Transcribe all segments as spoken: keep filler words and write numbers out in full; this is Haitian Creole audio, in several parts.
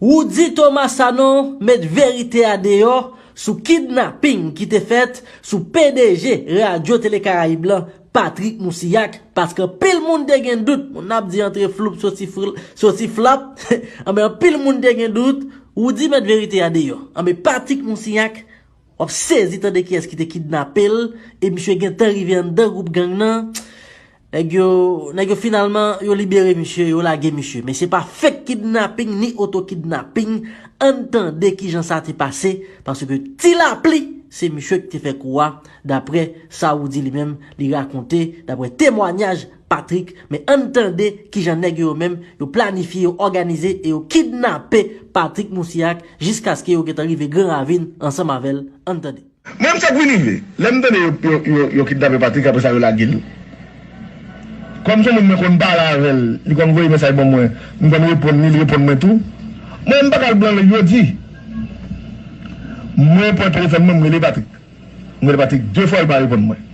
Roudy Thomas Sanon met verite a deyò sou kidnaping ki te fèt sou P D G Radyo Tele Karayib lan, Patrick Moussilhac, paske anpil moun te gen dout, moun ap di antre floup soti, fl- soti flap, anben anpil moun te gen dout, Roudy met verite a deyò. Anben Patrick Moussilhac, w ap sezi tande kiyès ki te kidnape l, e misye gentan rive anndan gwoup gang nan. Nèg yo, nèg yo finalman, yo libere misye, yo lage misye. Men se pa fake kidnaping ni oto kidnaping. Ann tande kijan sa te pase, paske Ti Lapli, se misye ki te fè kou a, daprè sa Roudy li menm, li rakonte, daprè temwanyaj Patrick. Men ann tande kijan nèg yo menm, yo planifye, yo òganize e yo kidnape Patrick Moussilhac jiskaske yo gentan rive Gran Ravin ansanm avè l. Ann tande. Mwen, m sot vin rive. Lè m tande yo, yo, yo, yo kidnape Patrick, apre sa, yo lage l. Kòm se moun mwen konn pale avè l, li konn voye mesaj ban mwen, m konn reponn li, li reponn mwen tou. Mwen, m pa ka al blan l, yo di. Mwen pran telefòn mwen, m rele Patrick. M rele Patrick de fwa, li pa reponn mwen.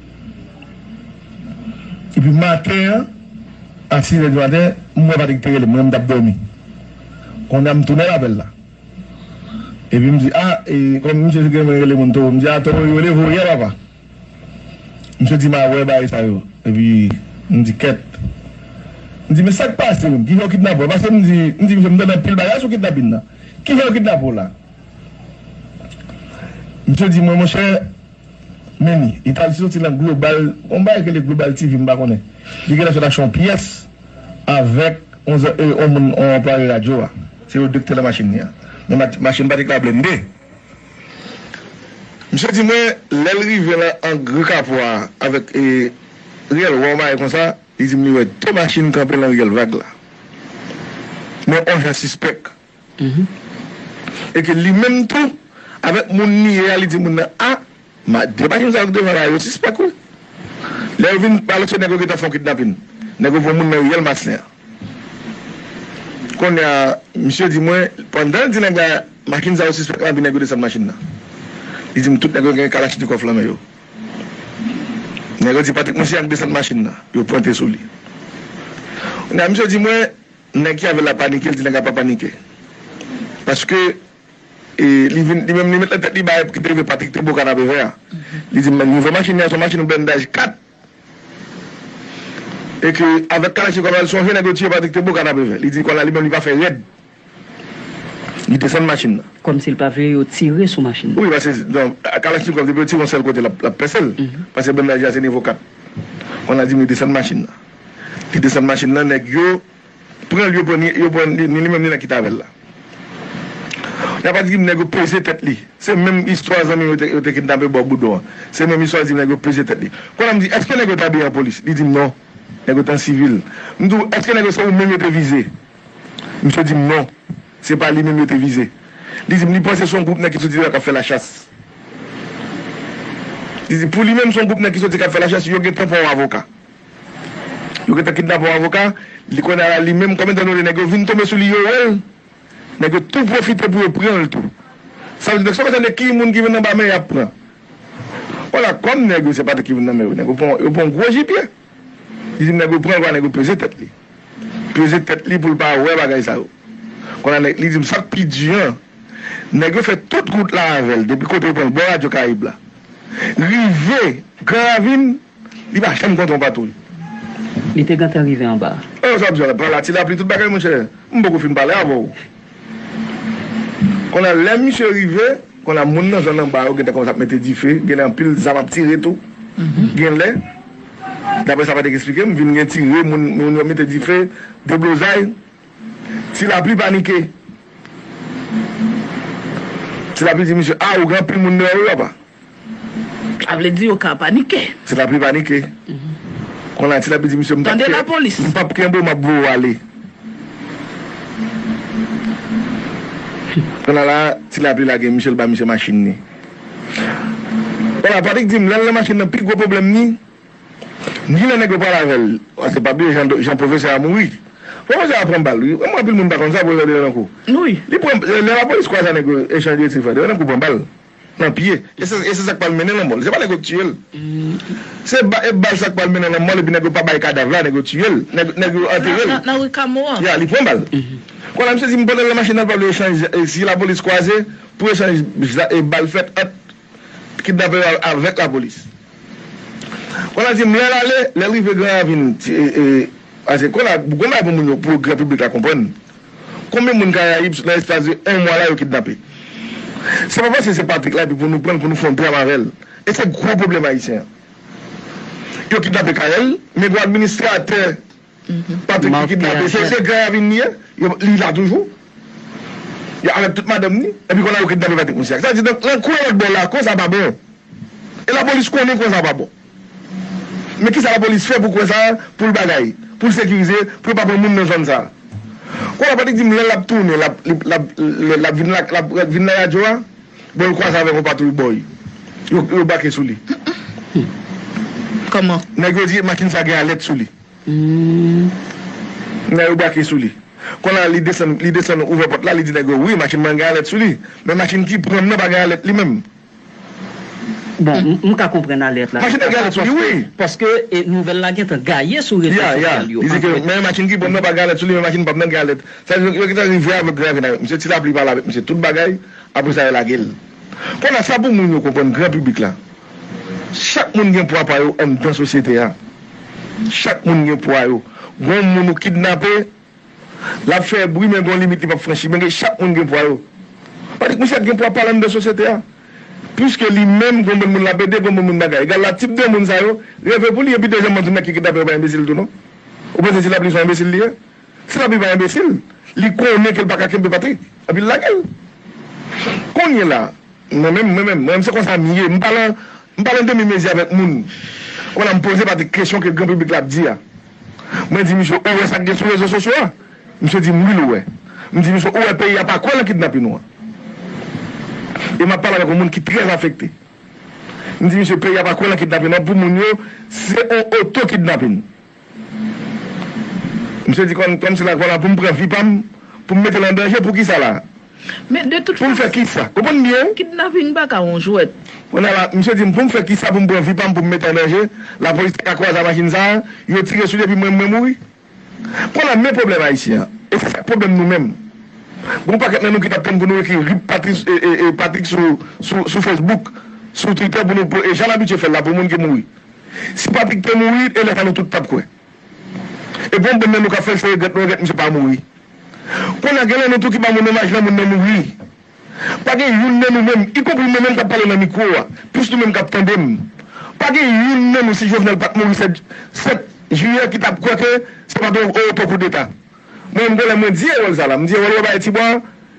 Epi maten an, a sis è di maten, m wè Patrick te rele m, mwen, m t ap dòmi. Kounye a, m tounen l apèl la. Epi m di, a, e, kòm misye se gen rele moun Towo, m di, a, Towo, yo rele voye, papa. Misye di, m a wè bagay sa yo. Epi, m di, kèt. M di, men sa k pase menm? Kijan yo kidnape w? Paske m di, m di, misye, m tande anpil bagay sou kidnapin nan. Kijan yo kidnape w la? Misye di mwen, monchè, men li, li t al soti nan Global, yon bagay ki rele Global T V, m pa konnen. Li gentan sot achte yon pyès avèk yon, zan- e, yon moun, yon anplwaye radyo a. Se yo de ki te nan machin li a. Men ma- machin Patrick la blende. Misye di mwen, lè l rive nan ang Gran Kapò a avèk e, Riyèl Wè, yon bagay konsa, li di m li wè de machin kanpe nan Riyèl Vag la. Men yon jan sispèk. E ke li menm tou, avèk moun li ye a, li di moun nan, a, ma- de machin sa yo k devan la, yo sispèk wi. Lè yo vin pale, se nèg yo gentan fè yon kidnapin. Nèg yo pran moun nan Riyèl Maslin an. Kounye a, misye di mwen, pandan l di nèg la, machin sa yo sispèk la, epi nèg yo desann machin nan. Li di m tout nèg yo gen kalachnikòf lan men yo. Nèg yo di Patrick Moussilhac desann machin nan, yo pwente sou li. Kounye a, misye di mwen, nèg ki avè l la panike, l di nèg la pa panike. Paske e, li vin, li menm, li met nan tèt li bagay ki te rive Patrick te bo kanapevè a. Li di m nivo machin nan, se yon machin blendaj kat. E ke avèk kalachnikòv la, l sonje nèg yo tiye Patrick te bo kanapevè. Li di kounye a, li menm, li pa fè rèd. Li desann machin nan. Kòmsi l pa vle yo tire sou machin nan. Wi, paske, donk, kalachnikòv, depi yo tire yon sèl kote, l ap, l ap pèse l. Paske blendaj la, se nivo kat. Kounye a, li di m li desann machin nan. Li desann machin nan, nèg yo pran l, yo pran ni, yo pran ni, ni li menm, ni nèg ki t avè l la. Nèg la pa di m nèg yo peze tèt li. Se menm istwa zanmi m yo te, yo te kidnape bò Boudon an. Se menm istwa di m nèg yo peze tèt li. Kounye a m di, èske nèg yo t abiye an polis? Li di m non. Nèg yo t an sivil. M di w, èske nèg yo se ou menm yo te vize? Misye di m non. Se pa li menm yo te vize. Li di m li panse se yon gwoup nèg ki soti deyò k ap fè lachas. Li di pou li menm se yon gwoup nèg ki soti k ap fè lachas, yo gentan pran yon avoka. Yo gentan kidnape yon avoka, li kounye a la li menm, konbyen tan nou le nèg yo vin tonbe sou li, yo wè l, nèg yo tou pwofite pou yo pran l tou. Sa vle di, nèg sa konsa, nèg ki moun ki vin anba men y ap pran. Kounye a, kòm nèg yo se pa ki vin nan men yo, nèg yo pran, yo pran yon gwo jipye. Li di m nèg yo pran l, nèg yo peze tèt li. Peze tèt li pou l pa wè bagay sa yo. Kounye a, nèg, li di m sa k pi di an, nèg yo fè tout wout la avè l, depi kote yo pran l, bò Radyo Karayib la. Rive Gran Ravin, li pa janm kontre yon patwouy. Li te gentan rive anba. E sa w ap di la, pa la, Ti Lapli, tout bagay, monchè. M poko fin pale avè w. Kounye a, lè misye rive, kounye a, moun nan zòn anba yo gentan kòmanse ap mete dife, genlè anpil zam ap tire tou. Genlè, daprè sa Patrick eksplike m, vin gen tire, moun, moun yo mete dife, deblozay. Ti Lapli panike. Ti Lapli di misye, a, ou gen anpil moun deyò wi, papa. Sa vle di yo ka panike. Ti Lapli panike. Kounye a, Ti Lapli di misye, m p ap Tande kenbe, lapolis. M p ap kenbe w, m ap voye w ale. Kounye a la, Ti Lapli lage misye, l ba misye machin li. Kounye a, Patrick di m, lè l nan machin nan, pi gwo pwoblèm ni, ni lè nèg yo pale avè l, paske pa bliye jan, jan pwofesè a mouri. Pwofesè a pran bal, wi. Mwen, anpil moun pa konn sa, pwofesè Delankou. Wi. Li pran, lè lapolis kwaze nèg yo echanj de tir, frè Delankou pran bal. nan pye. E se, e se sa k pral mennen lanmò l. Se pa nèg yo k tiye l. Se ba, e bal sa k pral mennen lanmò l, epi nèg yo pa bay kadav la, nèg yo tiye l, nèg, nèg yo antere l. Nan, nan, nan ri Kamo an. Ya, li pran bal. Kounye a, misye di m pandan l nan machin nan, l pa vle echanj, e, si lapolis kwaze, pou echanj za-, e, bal fèt ant kidnapè yo avèk lapolis. Kounye a, di m lè l ale, lè l rive Gran Ravin, ti, e, e, pase kounye a, gon bagay pou moun yo, pou gran piblik la konprann. Konbyen moun Karayib nan espas de yon mwa la yo kidnape? Se pa paske se Patrick la epi pou nou pran l pou nou fè yon dram avè l. E se gwo pwoblèm ayisyen an. Yo kidnape Carel, men gon administratè Patrick ki kidnape. Se, se Gran Ravin li ye, yo, li la toujou. Yo avèk tout madanm ni, epi kounye a yo kidnape Patrick Moussac. Sa di, donk, nan kwen lòt bò la, konsa pa bon. E lapolis konnen konsa pa bon. Men kisa lapolis fè pou kwen sa, pou l bagay, pou l sekirize, pou yo pa pran moun nan zòn sa? Kounye a Patrick di m lè l ap tounen, l ap, li, l ap, lè l ap vin la, l ap vin nan radyo a, bon, l kwaze avèk yon patwouy bòy. Yo, yo brake sou li. Kòman? Nèg yo di machin sa gen alèt sou li. Nèg yo brake sou li. Kounye a li desann, li desann ouvè pòt la, li di nèg yo, wi, machin mwen gen alèt sou li. Men machin ki pran m nan pa gen alèt li menm. Bon, m, m ka konprann alèt la. Machin nan gen alèt sou li, wi. Paske, e, nouvèl la gentan gaye sou rezo sosyal yo. Li di ke, men machin ki pran m nan pa gen alèt sou li, men machin pa m nan gen alèt. Sa yo, yo gentan rive avèk Gran Ravin avèk misye, Ti Lapli pale avèk misye, tout bagay, apre sa yo lage l. Kounye a sa pou moun yo konprann, gran piblik la. Chak moun gen pwa pa yo anndan sosyete a. Chak moun gen pwa yo. Gon moun ou kidnape, l ap fè bri, men gon limit li p ap franchi. Men gen, chak moun gen pwa yo. Patrick Moussac gen pwa pa l anndan sosyete a. Piske li menm, gon bann moun l ap ede, gon bann moun bagay. Egal la, tip de moun sa yo, reve pou li, epi dezyèmman, di nèg ki kidnape yo pa enbesil tou, non. Ou panse Ti Lapli se yon enbesil li ye? Ti Lapli pa enbesil. Li konnen ke l pa ka kenbe Patrick. Epi l lage l. Kounye la, Mwen menm, mwen menm, mwen menm se konsa m ye. M pa lan, m pa lan demi mezi avèk moun. Kounye a m poze Patrick kesyon ke gran piblik la ap di a. Mwen di misye, ou wè sa k gen sou rezo sosyo a? Misye di m wi, l wè. M di misye, ou wè peyi a pa kwè lan kidnapin ou an? E m ap pale avèk yon moun ki trè afekte. M di misye, peyi a pa kwè lan kidnapin ou an, pou moun yo, se yon oto kidnapin. Misye di kòm, kòm se la, vwala, pou m pran vi pa m, pou m mete l an danje, pou kisa la? Men de tout fason, pou l fè kisa? Konprann byen. Kidnapin pa ka yon jwèt. Kounye a la, misye di m, pou m fè kisa, pou m pran vi pa m, pou m mete an danje, lapolis ta ka kwaze a machin sa a, yo tire sou li, epi mwen, mwen mouri. Kounye a, men pwoblèm ayisyen an. E se sa k pwoblèm nou menm. Gon pakèt nan nou ki t ap tann pou nou ekri rip Patrick, e, e, e, Patrick sou, sou, sou Facebook, sou Twitter, pou nou, pou, e jan n abitye fè l la, pou moun ki mouri. Si Patrick te mouri, e lè sa nou tout t ap kwè. Epi yon bann nan nou k ap fè l se regrèt nou regrèt misye pa mouri. Kounye a gen nan nou tou ki pa moun nan imaj nan moun nan mouri. Pa gen youn nan nou menm, ikonpri mwen menm k ap pale nan mikwo a, plis nou menm k ap tande m. Pa gen youn nan nou, si Jovenel pa t mouri sèt, sèt jiyè, ki t ap kwè ke se pa t yon oto koudeta. Mwen menm, gon lè mwen di Erol sa la, m di Erol, wè bagay Tibwa,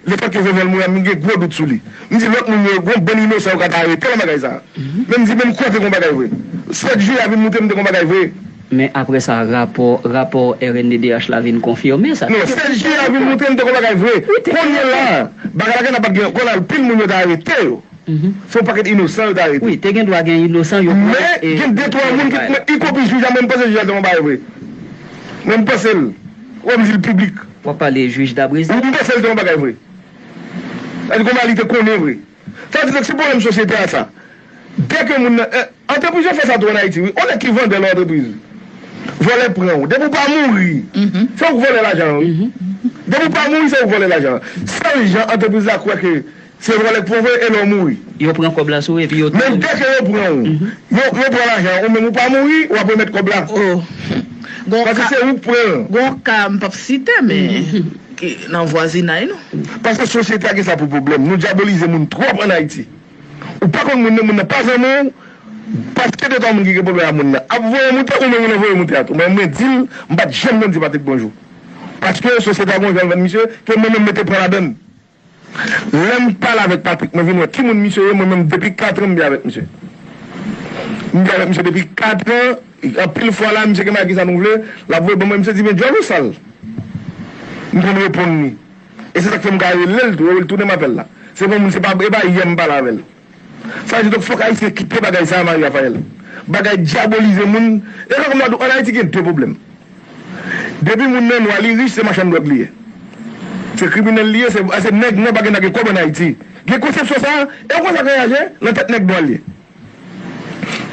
lefètke Jovenel mouri a, m gen gwo dout sou li. M di lòt moun yo, gon bann inosan yo ka ta arete nan bagay sa. Men m di, men m kwè ke gon bagay vre. Sèt jiyè a vin montre m te gon bagay vre. Men apre sa, rapò, rapò R N D D H la vin konfime sa. Non, sèt jiyè a vin montre m te gon bagay vre. Kounye la, bagay la gentan pa t gen, kounye a anpil moun yo ta arete yo. Se yon pakèt inosan yo ta arete. Wi, te gen dwa gen inosan yo. Men gen de twa moun ki, ikonpri jij la, mwen m panse jij la te gon bagay vre. Mwen m panse l. Wè m di l piblik. W ap pale jij Dabrézy? Wi, m panse l te gon bagay vre. Sa di kòman li te konnen vre. Sa di, se pwoblèm sosyete a sa. Dèke moun nan, eh, antrepriz yo fè sa tou ann Ayiti, wi. On nèg ki vandè nan antrepriz, vòlè pran w. Depi w pa mouri, se ou k vòlè lajan an, wi. Depi w pa mouri, se ou k vòlè lajan an. Sèl jan antrepriz la kwè ke se vòlè k pran w vre, e lè w mouri. Yo pran kòb la sou ou epi yo touye w. Men dèke yo pran w, yo, yo pran lajan an, ou menm ou pa mouri, w ap remèt kòb la. Paske se ou k pran l. Gon ka, m p ap site, men ki nan vwazinay nou. Paske sosyete a gen sa pou pwoblèm. Nou dyabolize moun twòp ann Ayiti. Ou pa konn moun nan, moun nan pa zanmi w, paske de twa moun ki gen pwoblèm ak moun nan ap voye w moute, ou menm ou nan voye w moute a tou. Mwen, mwen di l, m pa t janm konn di Patrick bonjou. Paske sosyete a gon jan l vann misye, ke mwen menm mwen te pran ladann. Lè m pale avèk Patrick, mwen vin wè ki moun misye ye, mwen menm depi kat an m byen avèk misye. M byen avèk misye depi kat an, anpil fwa la, misye gen bagay ki sa nou vle, l ap voye ban mwen, misye di, men djòl ou sal. M konn reponn li. E se sa k fè m ka rele l tou, e l tounen m apèl la. Se bon moun, se pa, e pa yè m pale avè l. Sa vle di, donk, fòk Ayisyen kite bagay sa a, Marie Raphaël. Bagay dyabolize moun. E sa kòm la di w, ann Ayiti gen de pwoblèm. Depi moun nan nwa, li rich, se machann dwòg li ye. Se kriminèl li ye, se, se nèg nwa pa gen, gen kòb ann Ayiti. Gen konsepsyon sa a, e w konn sa k anraje? Nan tèt nèg nwa l ye.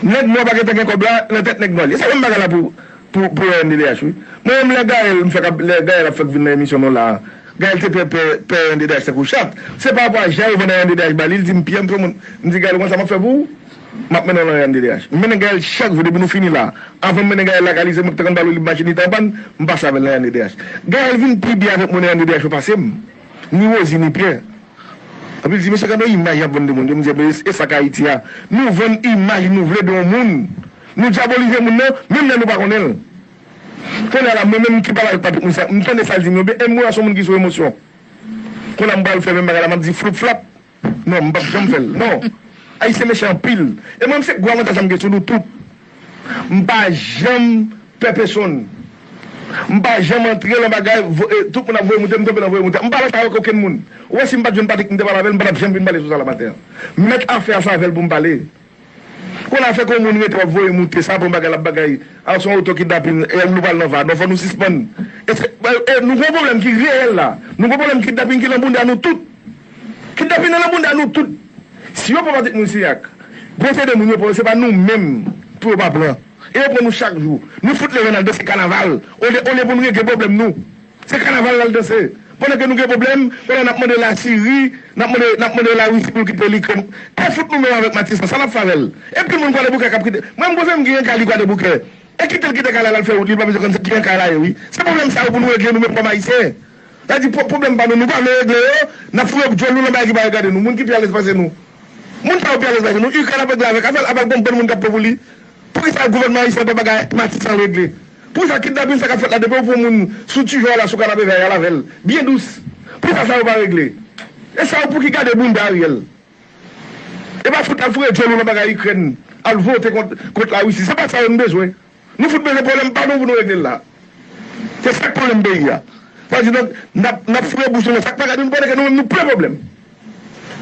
Nèg nwa pa gentan gen kòb la, nan tèt nèg nwa l ye. Se menm bagay la pou, pou, pou R N D D H, wi. Mwen menm, lè Gaël, m fèk ap, lè Gaël ap fèk vin nan emisyon nou la a, Gaël te pè, pè, pè R N D D H tankou chat. Se pa rapò a jan yo vann R N D D H ba li, li di m, Pierre, m fè moun. M di, Gaël, ou konn sa m ap fè pou ou? M ap mennen w nan R N D D H. M mennen Gaël chak jou depi nou fini la. Anvan m mennen Gaël lakay li, se mwen ki te konn ba l olib machin li te anpàn, m pase avè l nan R N D D H. Gaël vin pi byen avèk moun R N D D H yo pase m. Ni Rosie, ni Pierre. Epi l di, "Mesye, gade yon imaj y ap vann de moun yo." M di, "Ebyen, e sa k Ayiti a. Nou vann imaj nou vle de yon moun. Nou dyabolize moun nan, menm lè nou pa konnen l." Kounye a la, mwen menm ki pale avèk Patrick Moussac, m tande sa l di m yo, e mwen a se yon moun ki sou emosyon. Kounye a m pral fè menm bagay la, m ap di, "Floup flap." Non, m p ap janm fè l. Non. Ayisyen mechan anpil. E mwen, se gwo avantaj sa m gen sou nou tout. M pa janm pè pèsonn. M pa janm antre nan bagay, vo-, e, tout moun ap voye moute, m tonbe nan voye moute. M pa nan sa avèk okenn moun. Ou wè, si m pa t jwenn Patrick, m te pale avè l, m pa t ap janm vin pale sou sa la maten an. M mèt afè a, se avè l pou m pale. Kounye a fè ke yon moun rete w ap voye moute, sa pran bagay l ap bagay. A, se yon oto kidnapin, e nou pral nan va. Non, fò nou sispann. E se, e, e, nou gen yon pwoblèm ki reyèl la. Nou gen yon pwoblèm kidnapin ki nan bounda nou tout. Kidnapin nan nan bounda nou tout. Si yo pran Patrick Moussac, pran se de moun yo pran, se pa nou menm pou yo pa pran. E yo pran nou chak jou. Nou fout leve n al danse kanaval. Olye, olye pou nou regle pwoblèm nou. Se kanaval n al danse. Pandan ke nou gen pwoblèm, pandan n ap mande Lasiri, n ap mande, n ap mande Larisi pou l kite Likrèn. E fout nou menm avèk Matisan, sa n ap fè avè l? Epi moun Kwadèboukè k ap kite. Mwen, m panse m gen kay li Kwadèboukè. E kite l kite kay la, l al fè wout li, l pa bezwen konn sa ki kay la ye, wi. Se pwoblèm sa yo pou nou regle nou menm kòm Ayisyen. Sa di pwoblèm pa nou, nou pa vle regle yo, n ap foure djòl nou nan bagay ki pa regade nou. Moun ki pi alèz pase nou. Moun sa yo pi alèz pase nou. Ikrèn ap regle avèk, ap al, ap al gon bann moun k ap pran pou li. Poukisa gouvènman ayisyen pa bagay Matisan regle? Poukisa kidnapin sa k ap fèt la, depi yo pran moun sou ti jò la, sou kanapevè a, y al avè l? Byen dous. Poukisa sa yo pa regle? E sa yo pou ki gade bounda Ariel. E pa fout al foure djòl ou nan bagay Ikrèn, al vote kont, kont Larisi. Se pa sa yo n bezwen. Nou fout bezwen pwoblèm pa nou pou nou regle l la. Se sa k pwoblèm peyi a. Sa di donk, n ap, n ap foure bouch nou nan sa k pa gade nou, pandan ke nou menm nou plen pwoblèm.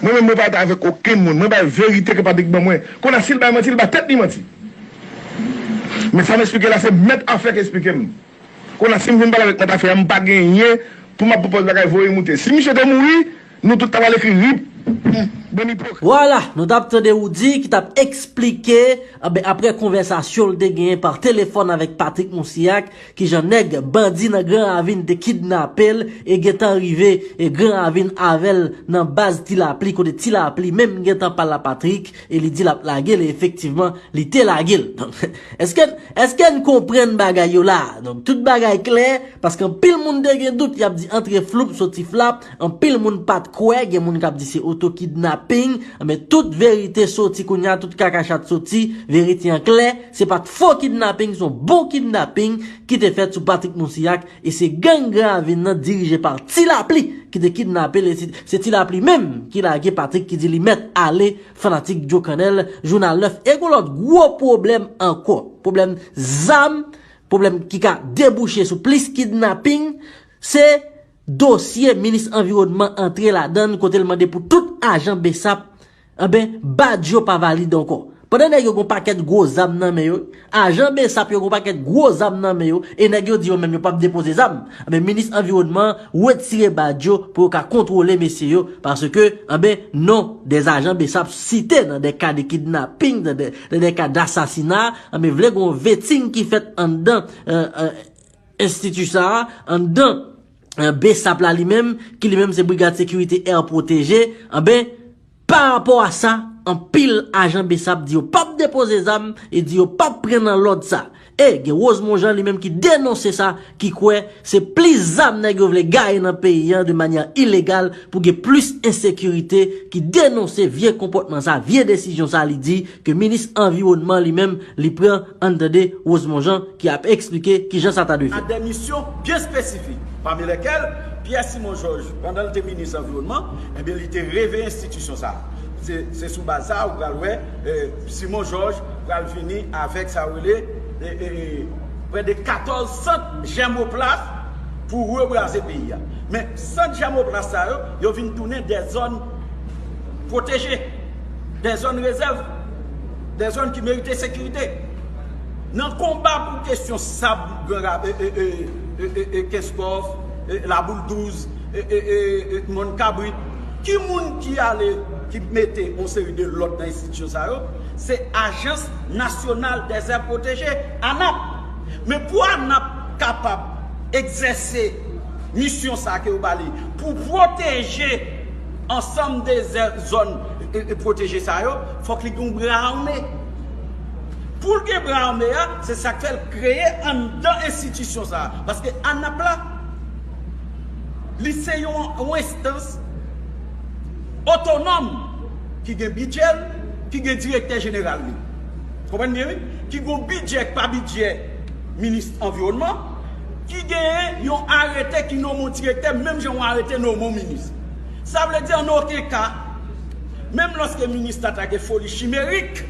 Mwen menm, mwen pa ta avèk okenn moun. Mwen bay verite ke Patrick ban mwen. Kounye a, si l bay manti, l ba tèt li manti. Men sa m eksplike la, se mèt afè k eksplike m. Kounye a, si m vin pale avèk mèt afè a, m pa genyen pou m ap pwopòze bagay voye moute. Si misye te mouri, nou tout ta pral ekri rip. Bann ipokrit. Vwala, nou t ap tande Roody ki t ap eksplike, anben, apre konvèsasyon l te genyen pa telefòn avèk Patrick Moussac, kijan nèg bandi nan Gran Ravin te kidnape l e gentan rive e Gran Ravin avè l nan baz Ti Lapli, kote Ti Lapli menm gentan pale a Patrick e li di l ap lage l, e efektivman, li te lage l. Donk, èske, èske n konprann bagay yo la? Donk, tout bagay klè, paske anpil moun te gen dout, y ap di antre floup, soti flap, anpil moun pa t kwè, gen moun k ap di se oto kidnaping, men tout verite soti kounye a, tout kaka chat soti, verite an klè, se pa t fo kidnaping, se yon bon kidnaping ki te fèt sou Patrick Moussac, e se gang Gran Ravin nan dirije pa Ti Lapli ki te kidnape l, e se, se Ti Lapli menm ki lage Patrick, ki di li mèt ale, fanatik Joe Kannèl, Jounal nèf, e gon lòt gwo pwoblèm ankò. Pwoblèm zam, pwoblèm ki ka debouche sou plis kidnaping, se dosye minis anviwònman antre ladan l, kote l mande pou tout ajan BSAP, anben, badj yo pa valid ankò. Pandan nèg yo gon pakèt gwo zam nan men yo, ajan BSAP yo gon pakèt gwo zam nan men yo, e nèg yo di yo menm yo p ap depoze zam. Anben, minis anviwònman retire badj yo pou yo ka kontwole mesye yo, paske, anben, non des agents BSAP site dans des cas de kidnapping, dans des, dans des cas d'assassinat, anben, vle gon vetting ki fèt anndan, euh, euh, enstiti sa a, anndan, euh, BSAP la li menm, ki li menm se Brigad Sekirite Air Protégé, anben, pa rapò a sa, anpil ajan BSAP di yo p ap depoze zam e di yo p ap pran nan lòd sa. E gen Rosemond Jean li menm ki denonse sa, ki kwè se plis zam nèg yo vle gaye nan peyi a de manyè ilegal pou gen plis ensekirite, ki denonse vye konpòtman sa, vye desizyon sa, li di ke minis anviwònman li menm li pran. Ann tande Rosemond Jean ki ap eksplike kijan sa ta dwe fèt. A des missions bien spécifiques, parmi lesquelles Pierre Simon Georges, pandan l te minis anviwònman, ebyen, li te reve enstitisyon sa a. Se, se sou baz sa a ou pral wè, eh, Simon Georges pral vini avèk sa yo rele, eh, eh, prè de katòz sant jèmoplas pou rebraze peyi a. Men sant jèmoplas sa yo, yo vin tounen de zòn pwoteje, de zòn rezèv, de zòn ki merite sekirite. Nan konba pou kesyon sab, Gran Ra-, e, e, e, e, e, e, Kenskòf, e, Laboul douz, e, e, e, e, Mòn Kabrit. Ki moun ki ale, ki mete yon seri de lòd nan enstitisyon sa yo? Se Agence Nationale des Aires Protégées, ANAP. Men pou ANAP kapab egzèse misyon sa ke yo ba li pou pwoteje ansanm de zè-, zòn, e, e, pwoteje sa yo, fòk li gen yon bra ame. Pou l gen bra ame a, se sa k fè l kreye anndan enstitisyon sa a. Paske ANAP la, li se yon, yon enstans otonòm ki gen bidjè l, ki gen direktè jeneral li. Konprann byen, wi? Ki gen yon bidjè k pa bidjè minis anviwònman, ki genyen yon arete ki nonmen yon direktè, menm jan yon arete nonmen yon minis. Sa vle di, an okenn ka, menm lòske minis la ta gen foli chimerik,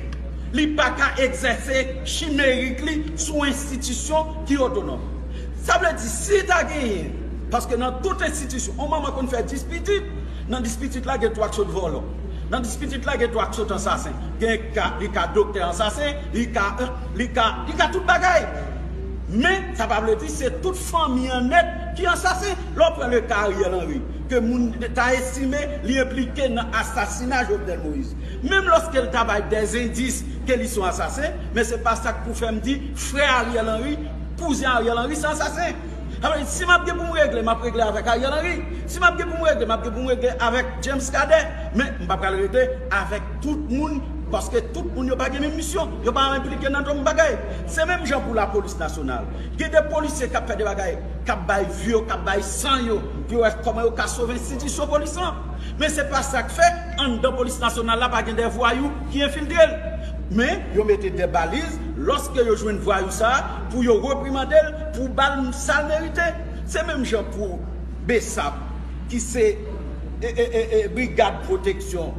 li pa ka egzèse chimerik li sou enstitisyon ki otonòm. Sa vle di, si ta genyen, paske nan tout enstitisyon, yon manman konn fè dis pitit, nan dis pitit la gen twa k sot vòlò. Nan dis pitit la gen twa k sot ansasen. Gen ka, li ka doktè ansasen, li ka, li ka, li ka tout bagay. Men, sa pa vle di se tout fanmi an nèt ki ansasen. Lè w pran le ka Ariel Henry, ke moun ta estime li enplike nan asasina Jovenel Moïse. Menm lòske l ta bay dè endis ke li se yon asasen, men se pa sa k pou fè m di frè Ariel Henry, kouzen Ariel Henry se ansasen. Sa vle di, si m ap gen pou m regle, m ap regle avèk Ariel Henry. Si m ap gen pou m regle, m ap gen pou m regle avèk James Cadet. Men, m pa pral regle avèk tout moun, paske tout moun yo pa gen menm misyon. Yo pa enplike nan tout bagay. Se menm jan pou lapolis nasyonal. Gen de polisye k ap fè de bagay, k ap bay vi yo, k ap bay san yo, pou yo wè kòman yo ka sove enstitisyon polis lan. Men se pa sa k fè, anndan polis nasyonal la pa gen de vwayou ki enfiltre l. Men, yo mete de baliz, lòske yo jwenn vwayou sa a, pou yo reprimande l, pou ba l sa l merite. Se menm jan pou BSAP, ki se, e, e, e, e, Brigad Pwoteksyon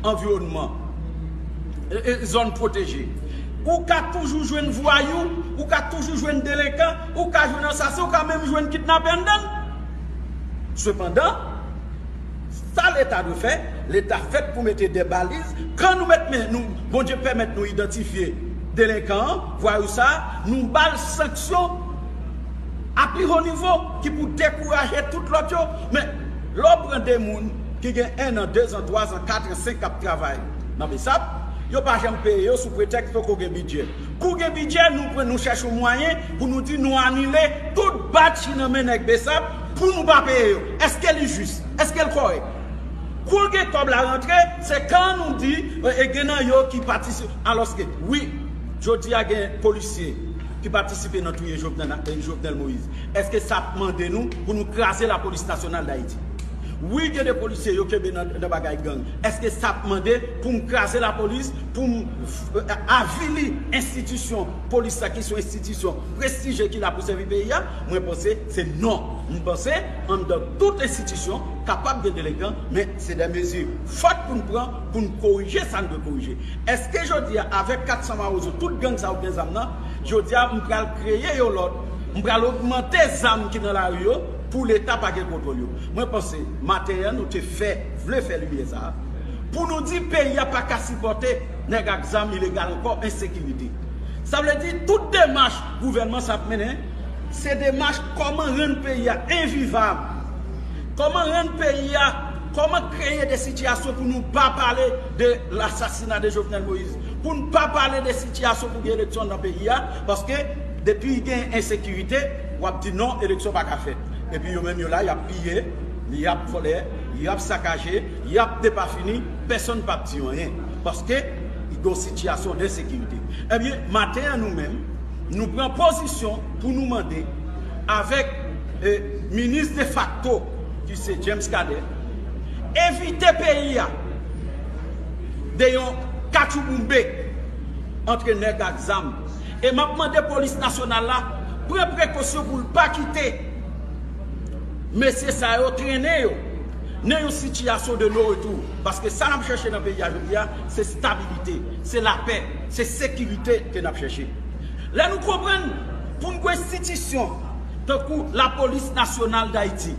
Anviwònman, e, e, zòn pwoteje. Ou ka toujou jwenn vwayou, ou ka toujou jwenn delenkan, ou ka jwenn ansasen, ou ka menm jwenn kidnapè anndan l. Sepandan, sa Leta dwe fè, Leta fèt pou mete de baliz. Kan nou met men nou, Bondye pèmèt nou idantifye delenkan an, vwayou sa a, nou ba l sanksyon a pi wo nivo ki pou dekouraje tout lòt yo. Men, lè w pran de moun ki gen en an, de zan, twa zan, kat an, senk k ap travay nan BSAP, yo pa janm peye yo sou pretèks poko gen bidjè. Kou gen bidjè, nou pran, nou chèche yon mwayen pou nou di nou anile tout batch ki nan men nèg BSAP pou nou pa peye yo. Èske li jis? Èske l kòrèk? Kou l gen kòb la rantre, se kan nou di, e, e gen nan yo ki patisipe. Alòske, wi, jodi a gen polisye ki patisipe nan touye Jovenel, e, Jovenel Moïse. Èske sa ap mande nou pou nou kraze Lapolis Nasyonal d Ayiti? Wi, gen de polisye yo kenbe nan, nan bagay gang. Èske sa ap mande pou m kraze lapolis, pou m, e, avili enstitisyon polis la ki se yon enstitisyon prestijye ki la pou sèvi peyi a? Mwen panse se non. Mwen panse anndan tout enstitisyon kapab gen delenkan, men se de mezi fòt pou n pran pou n korije sa n dwe korije. Èske jodi a, avèk kat san Mawozo, tout gang sa yo gen zam nan, jodi a, m pral kreye yon lòd, m pral ogmante zam ki nan lari yo pou Leta pa gen kontwòl yo? Mwen panse, maten an, nou te fè, vle fè limyè sa a. Pou nou di peyi a pa ka sipòte nèg ak zam ilegal ankò, ensekirite. Sa vle di, tout demach gouvènman sa ap mennen, se demach kòman rann peyi a envivab. Kòman rann peyi a, kòman kreye de sitiyasyon pou nou pa pale de lasasina de Jovenel Moïse, pou n pa pale de sitiyasyon pou gen eleksyon nan peyi a, paske depi gen ensekirite, w ap di non, eleksyon pa ka fèt. Epi yo menm yo la, y ap piye, y ap vòlè, y ap sakaje, y ap depafini, pèsonn p ap di yo anyen. Paske gen yon sitiyasyon d ensekirite. Ebyen, maten an nou menm, nou pran pozisyon pou nou mande avèk, e, minis defakto ki se James Cadet, evite peyi a de yon katchouboumbe antre nèg ak zam. E m ap mande polis nasyonal la pran prekosyon pou l pa kite mesye sa yo trennen yo nan yon sitiyasyon de non retou. Paske sa n ap chèche nan peyi a jodi a, se stabilite, se lapè, se sekirite ke n ap chèche. Lè nou konprann pou n gen enstitisyon tankou Lapolis Nasyonal d Ayiti,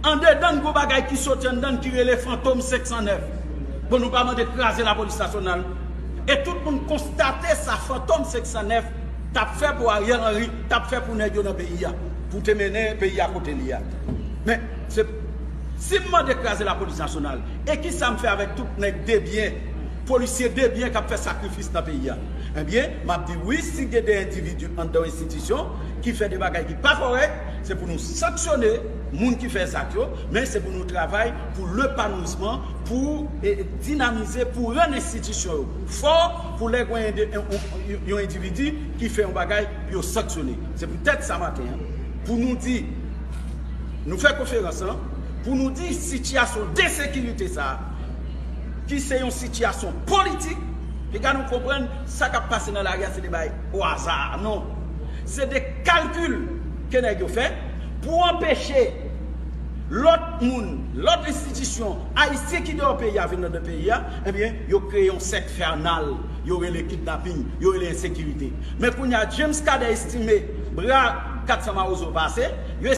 andedan n gen yon bagay ki soti anndan n ki rele Fantom senk san nèf. Bon, nou pa mande kraze Lapolis Nasyonal. E tout moun konstate sa Fantom senk san nèf t ap fè pou Ariel Henry, t ap fè pou nèg yo nan peyi a, pou te mennen peyi a kote li a. Men, se Si m mande kraze lapolis nasyonal, e kisa m fè avèk tout nèg debyen, polisye debyen k ap fè sakrifis nan peyi a? Ebyen, m ap di wi, si gen de endividi anndan yon enstitisyon ki fè de bagay ki pa kòrèk, se pou nou sanksyone moun ki fè zak yo, men se pou nou travay pou lepanouisman, pou e, dinamize, pou rann enstitisyon yo fò, pou lè gen yon, yon, yon endividi ki fè yon bagay, yo sanksyone. Se poutèt sa maten an, pou nou di, nou fè konferans lan, pou nou di sitiyasyon de sekirite sa a, ki se yon sitiyasyon politik, piga nou konprann sa k ap pase nan lari a, se de bagay o aza, non. Se de kalkil ke nèg yo fè pou anpeche lòt moun, lòt enstitisyon ayisyen ki deyò peyi a vin anndan peyi a, ebyen, yo kreye yon sèk enfènal, yo rele kidnaping, yo rele ensekirite. Men kounye a, James Cadet estime bra kat san Mawozo pase, yo